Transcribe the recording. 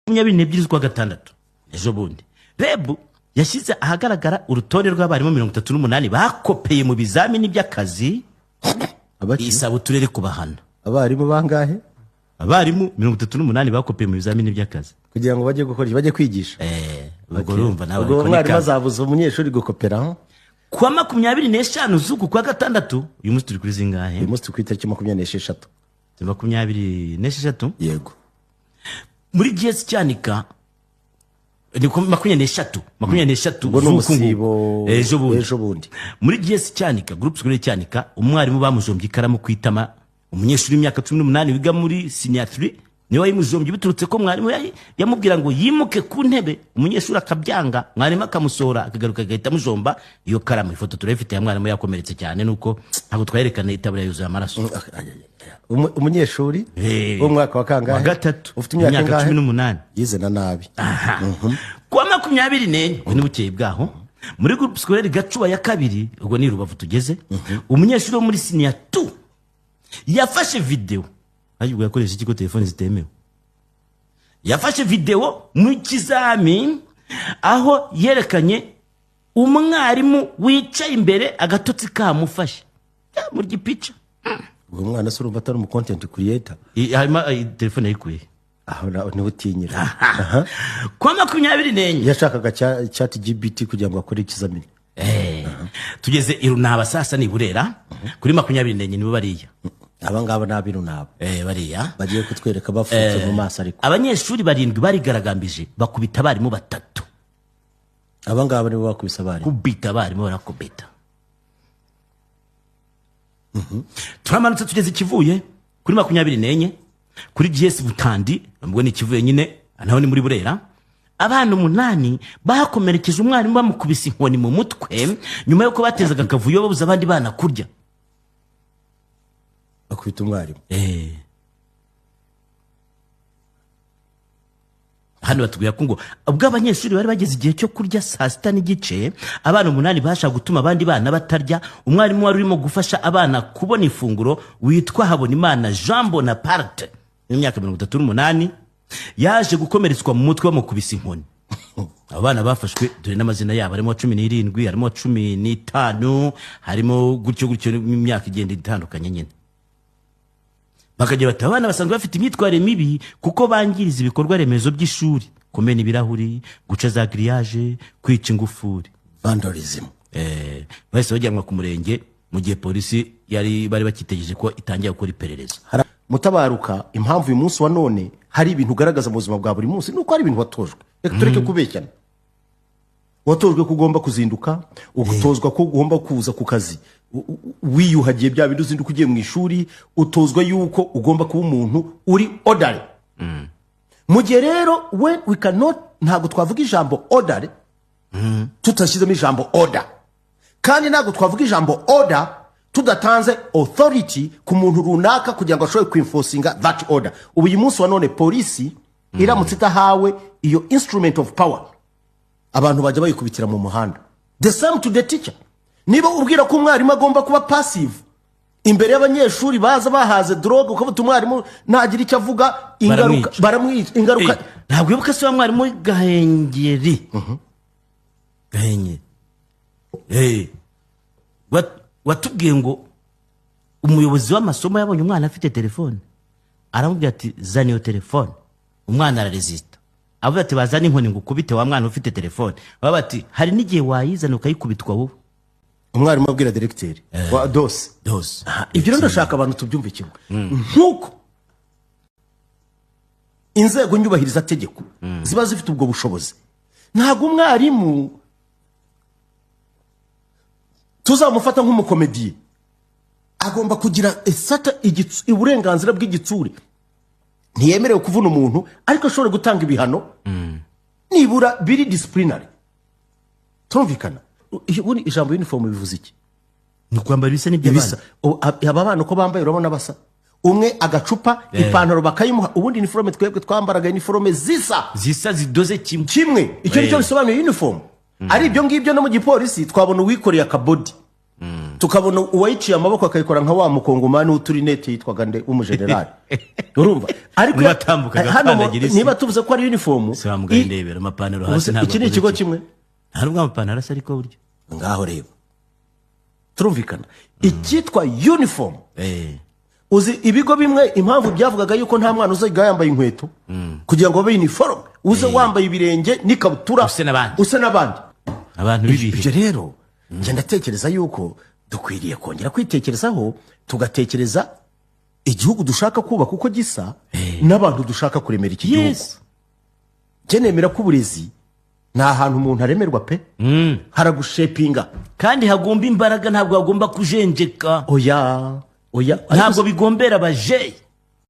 22 z'ukwa gatandatu, ejo bundi, REB yashyize ahagaragara urutonde rw'abarimu 38 bakopeye mu bizamini by'akazi, Abaki? isaba uturere kubahana. Abarimu bangahe? Abarimu 38 bakopeye mu bizamini by'akazi. Kugira ngo bajye gukora iki? Bajye kwigisha? Ubwo urumva nawe, Ubwo ariko ni umwarimu azabuza umunyeshuri gukoperaho? Kuwa 25 z'uku kwa gatandatu, uyu munsi turi kuri zingahe? Uyu munsi turi ku itariki 26. 26? Yego. Muri GS Cyanika ni ku 23, 23 Ubwo ni z'uku nguku. umusibo. Ejo bundi. Ejo bundi. Muri GS Cyanika, Groupe Scolaire Cyanika, umwarimu bamujombye ikaramu ku itama. Umunyeshuri w'imyaka 18 wiga muri senior 3 niwe wayimujombye, biturutse ko mwarimu yamubwira ngo yimuke ku ntebe, umunyeshuri akabyanga, mwarimu akamusohora, akagaruka agahita amujomba iyo karamu. Ifoto turayifite ya mwarimu yakomeretse cyane, nuko ntabwo twayerekana, itaburiya yuzuye amaraso. Umunyeshuri w'umwaka wa kangahe? Wa gatatu. Ufite imyaka Imyaka ingahe? 18. Yize na nabi. Aha. Kuwa 24, ubwo ni bukeye bwaho, muri Groupe Scolaire Gacuba ya kabiri, ubwo ni Rubavu tugeze, umunyeshuri wo muri senior 2 yafashe videwo. Ariko ubwo yakoresha ikigo telefoni zitemewe, yafashe videwo mu kizami aho yerekanye umwarimu wicaye imbere agatotsi kamufashe. Ya, muri gipica. Uwo mwana se urumva atari umu content creator? Hanyuma telefone yayikuye? Aho niho utinyira. Kuwa 24, Yashakaga chat GPT kugira ngo akore ikizamini. Tugeze i Runaba sasa, ni Burera, kuri 24, nibo bariya. Aba ngaba ni ab'Irunaba. Bariya. Bagiye kutwereka bafutse mu maso ariko. Abanyeshuri barindwi barigaragambije, bakubita abarimu batatu. Aba ngaba nibo bakubise abarimu? Kubita abarimu, barakubita. Turamanutse tugeze Ikivuye kuri 24, kuri GS Butandi, ubwo ni Ikivuye nyine, naho ni muri Burera. Abana umunani bakomerekeje umwarimu, bamukubise inkoni mu mutwe, nyuma y'uko batezaga akavuyo babuza abandi bana kurya. Bakubita umwarimu? Hano batubwira ko ngo ubwo abanyeshuri bari bageze igihe cyo kurya saa 6:30, abana umunani bashaka gutuma abandi bana batarya. Umwarimu wari urimo gufasha abana kubona ifunguro witwa Habonimana Jean Bonaparte w'imyaka 38 yaje gukomeretswa mu mutwe bamukubise inkoni. Abo bana bafashwe, dore n'amazina yabo, harimo 17, harimo 15, harimo gutyo gutyo, n'imyaka igenda itandukanye nyine. Bakagira bati: "Abana basanzwe bafite imyitwarire mibi kuko bangiriza ibikorwa remezo by'ishuri, kumena ibirahuri, guca za grillage, kwica ingufuri." Vandalism. Bahise bajyanwa ku murenge mu gihe polisi yari bari bakitegereje ko itangira gukora iperereza. Mutabaruka, impamvu uyu munsi wa none hari ibintu ugaragaza mu buzima bwa buri munsi, ni uko hari ibintu watojwe. Reka tureke kubeshyana. Watojwe ko ugomba kuzinduka, utozwa ko ugomba kuza ku kazi wiyuhagiye, bya bindi uzinduka ugiye mu ishuri, utozwa yuko ugomba kuba umuntu uri orderly. Mu gihe rero we we cannot, ntabwo twavuga ijambo orderly tutashyizemo ijambo order, kandi ntabwo twavuga ijambo order tudatanze authority ku muntu runaka kugira ngo ashobore kwinforcinga that order. Ubu uyu munsi wa none polisi iramutse itahawe iyo instrument of power, abantu bajya bayikubitira mu muhanda. The same to the teacher. Niba ubwira ko umwarimu agomba kuba passive imbere y'abanyeshuri baza bahaze drogue, ukavuga umwarimu nagira icyo avuga, ingaruka Baramwica. Baramwica, ingaruka. Ntabwo wibuka se wa mwarimu w'i Gahengeri, Gahengeri, watubwiye ngo umuyobozi w'amasomo yabonye umwana afite telefone, aramubwira ati: "Zana iyo telefone." Umwana araresista, avuga ati: "Bazane inkoni ngo ukubite wa mwana ufite telefone." Baba bati: "Hari n'igihe wayizana ukayikubitwa wowe." Umwarimu abwira diregiteri wa DOS. DOS. Ibyo rero ndashaka abantu tubyumve kimwe. Nk'uko inzego nyubahirizategeko ziba zifite ubwo bushobozi, ntabwo umwarimu tuzamufata nk'umukomediye. Agomba kugira esata uburenganzira bw'igitsure. Ntiyemerewe kuvuna umuntu, ariko ashobora gutanga ibihano nibura biri disciplinary. Turumvikana? Ubundi ijambo uniform bivuze iki? Ni ukwambara ibisa n'iby'abana. Ibisa. Aba bana uko bambaye, urabona basa. Umwe agacupa, ipantaro bakayimuha. Ubundi uniforme, twebwe twambaraga uniforme zisa. Zisa, zidoze kimwe. Kimwe. Icyo nicyo bisobanuye uniform. Ari ibyo ngibyo no mu gipolisi twabona uwikoreye akabodi. Tukabona uwayiciye amaboko akayikora nka wa mukongomani w'uturinete yitwaga nde, w'umujenerali, urumva? Ariko Niba atambukaga hano akandagira isi. Niba tuvuze ko ari uniform Si wamugaye, ndebera amapantaro hasi. Ubuse Ntabwo iki ni akoze ikigo kimwe. kimwe. Nta nubwo amapantaro asa, ariko buryo. Ngaho reba, turumvikana, icyitwa uniform. Uzi ibigo bimwe impamvu byavugaga yuko nta mwana uzajya yambaye inkweto, kugira ngo babe uniform, uze wambaye ibirenge n'ikabutura, Use n'abandi. use n'abandi. Abantu b'ibihe. Ibyo rero njye ndatekereza yuko dukwiriye kongera kwitekerezaho, tugatekereza igihugu dushaka kubaka uko gisa n'abantu dushaka kuremera iki gihugu. Njye nemera ko uburezi ni ahantu umuntu aremerwa pe, haragushapinga. Kandi hagomba imbaraga, ntabwo hagomba kujenjeka. Oya, oya. Ntabwo bigombera abajeyi.